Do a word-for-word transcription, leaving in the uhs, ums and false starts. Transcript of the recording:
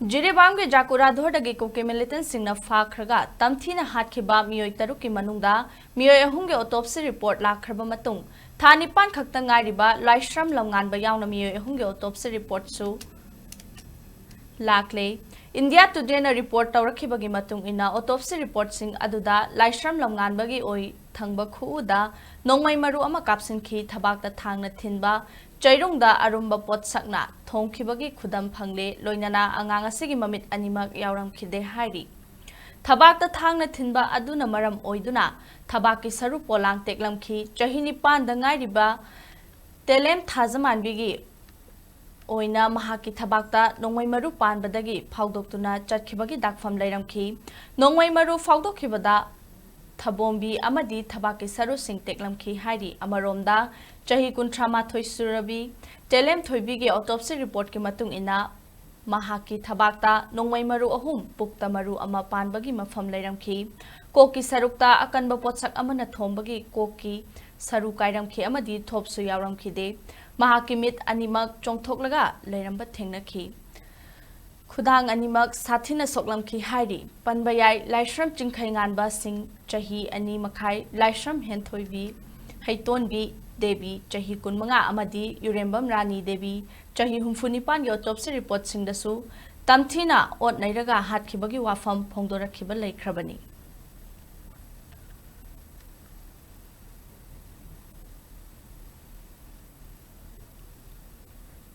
ꯖꯤꯔꯤꯕꯥꯝꯒꯤ ꯖꯥꯀꯨꯔꯥꯙꯣꯔꯗꯒꯤ ꯀꯨꯀꯤ ꯃꯤꯂꯤꯇꯦꯟꯁꯤꯡꯅ ꯐꯥꯈ꯭ꯔꯒ ꯇꯝꯊꯤꯅ ꯍꯥꯠꯈꯤꯕ ꯃꯤꯑꯣꯏ ꯇꯔꯨꯛꯀꯤ ꯃꯅꯨꯡꯗ ꯃꯤꯑꯣꯏ ꯑꯍꯨꯝꯒꯤ autopsy report ꯂꯥꯛꯈ꯭ꯔꯕ ꯃꯇꯨꯡ, ꯊꯥ ꯅꯤꯄꯥꯟ ꯈꯛꯇ ꯉꯥꯏꯔꯤꯕ ꯂꯥꯏꯁ꯭ꯔꯝ ꯂꯝꯉꯥꯟꯕ ꯌꯥꯎꯅ ꯃꯤꯑꯣꯏ ꯑꯍꯨꯝꯒꯤ autopsy reportꯁꯨ ꯂꯥꯛꯂꯦ꯫ ꯏꯟꯗꯤꯌꯥ ꯇꯨꯗꯦꯅ report ꯇꯧꯔꯛꯈꯤꯕꯒꯤ ꯃꯇꯨꯡ ꯏꯟꯅ, autopsy reportꯁꯤꯡ ꯑꯗꯨꯗ ꯂꯥꯏꯁ꯭ꯔꯝ ꯂꯝꯉꯥꯟꯕꯒꯤ ꯑꯣꯏ ꯊꯪꯕ ꯈꯨꯎꯗ ꯅꯣꯡꯃꯩ ꯃꯔꯨ ꯑꯃ ꯀꯥꯞꯁꯤꯟꯈꯤ, ꯊꯕꯥꯛꯇ ꯊꯥꯡꯅ ꯊꯤꯟꯕ ꯆꯩꯔꯨꯡꯗ ꯑꯔꯨꯝꯕ ꯄꯣꯠꯁꯛꯅ ꯊꯣꯝꯈꯤꯕꯒꯤ ꯈꯨꯗꯝ ꯐꯪꯂꯦ, ꯂꯣꯏꯅꯅ ꯑꯉꯥꯡ ꯑꯁꯤꯒꯤ ꯃꯃꯤꯠ ꯑꯅꯤꯃꯛ ꯌꯥꯎꯔꯝꯈꯤꯗꯦ ꯍꯥꯏꯔꯤ꯫ ꯊꯕꯥꯛꯇ ꯊꯥꯡꯅ ꯊꯤꯟꯕ ꯑꯗꯨꯅ ꯃꯔꯝ ꯑꯣꯏꯗꯨꯅ ꯊꯕꯥꯛꯀꯤ ꯁꯔꯨ ꯄꯣꯂꯥꯡ ꯇꯦꯛꯂꯝꯈꯤ꯫ ꯆꯍꯤ ꯅꯤꯄꯥꯟꯗ ꯉꯥꯏꯔꯤꯕ ꯇꯦꯂꯦꯝ ꯊꯥꯖꯃꯥꯟꯕꯤꯒꯤ ꯑꯣꯏꯅ ꯃꯍꯥꯛꯀꯤ ꯊꯕꯥꯛꯇ ꯅꯣꯡꯃꯩ ꯃꯔꯨ ꯄꯥꯟꯕꯗꯒꯤ ꯐꯥꯎꯗꯣꯛꯇꯨꯅ ꯆꯠꯈꯤꯕꯒꯤ ꯗꯥꯛꯐꯝ ꯂꯩꯔꯝꯈꯤ꯫ ꯅꯣꯡꯃꯩ ꯃꯔꯨ ꯐꯥꯎꯗꯣꯛꯈꯤꯕꯗ ꯊꯕꯣꯝꯕꯤ ꯑꯃꯗꯤ ꯊꯕꯥꯛꯀꯤ ꯁꯔꯨꯁꯤꯡ ꯇꯦꯛꯂꯝꯈꯤ ꯍꯥꯏꯔꯤ꯫ ꯑꯃꯔꯣꯝꯗ, ꯆꯍꯤ ꯀꯨꯟꯊ꯭ꯔꯥ ꯃꯥꯊꯣꯏ ꯁꯨꯔꯕꯤ ꯇꯦꯂꯦꯝ ꯊꯣꯏꯕꯤꯒꯤ autopsy reportꯀꯤ ꯃꯇꯨꯡ ꯏꯟꯅ, ꯃꯍꯥꯛꯀꯤ ꯊꯕꯥꯛꯇ ꯅꯣꯡꯃꯩ ꯃꯔꯨ ꯑꯍꯨꯝ, ꯄꯨꯛꯇ ꯃꯔꯨ ꯑꯃ ꯄꯥꯟꯕꯒꯤ ꯃꯐꯝ ꯂꯩꯔꯝꯈꯤ꯫ ꯀꯣꯛꯀꯤ ꯁꯔꯨꯛꯇ ꯑꯀꯟꯕ ꯄꯣꯠꯁꯛ ꯑꯃꯅ ꯊꯣꯝꯕꯒꯤ ꯀꯣꯛꯀꯤ ꯁꯔꯨ ꯀꯥꯏꯔꯝꯈꯤ ꯑꯃꯗꯤ ꯊꯣꯞꯁꯨ ꯌꯥꯎꯔꯝꯈꯤꯗꯦ꯫ ꯃꯍꯥꯛꯀꯤ ꯃꯤꯠ ꯑꯅꯤꯃꯛ ꯆꯣꯡꯊꯣꯛꯂꯒ ꯂꯩꯔꯝꯕ ꯊꯦꯡꯅꯈꯤ꯫ ꯈꯨꯗꯥꯡ ꯑꯅꯤꯃꯛ ꯁꯥꯊꯤꯅ ꯁꯣꯛꯂꯝꯈꯤ ꯍꯥꯏꯔꯤ꯫ ꯄꯟꯕ ꯌꯥꯏ, ꯂꯥꯏꯁ꯭ꯔꯝ ꯆꯤꯡꯈꯩꯉꯥꯟꯕ ꯁꯤꯡ, ꯆꯍꯤ ꯑꯅꯤ ꯃꯈꯥꯏ, ꯂꯥꯏꯁ꯭ꯔꯝ ꯍꯦꯟꯊꯣꯏꯕꯤ ꯍꯩꯇꯣꯟꯕꯤ ꯗꯦꯕꯤ, ꯆꯍꯤ ꯀꯨꯟꯃꯉꯥ, ꯑꯃꯗꯤ ꯌꯨꯔꯦꯝꯕꯝ ꯔꯥꯅꯤ ꯗꯦꯕꯤ, ꯆꯍꯤ ꯍꯨꯝꯐꯨ ꯅꯤꯄꯥꯟꯒꯤ autopsy reportꯁꯤꯡꯗꯁꯨ ꯇꯝꯊꯤꯅ ꯑꯣꯠ ꯅꯩꯔꯒ ꯍꯥꯠꯈꯤꯕꯒꯤ ꯋꯥꯐꯝ ꯐꯣꯡꯗꯣꯔꯛꯈꯤꯕ ꯂꯩꯈ꯭ꯔꯕꯅꯤ꯫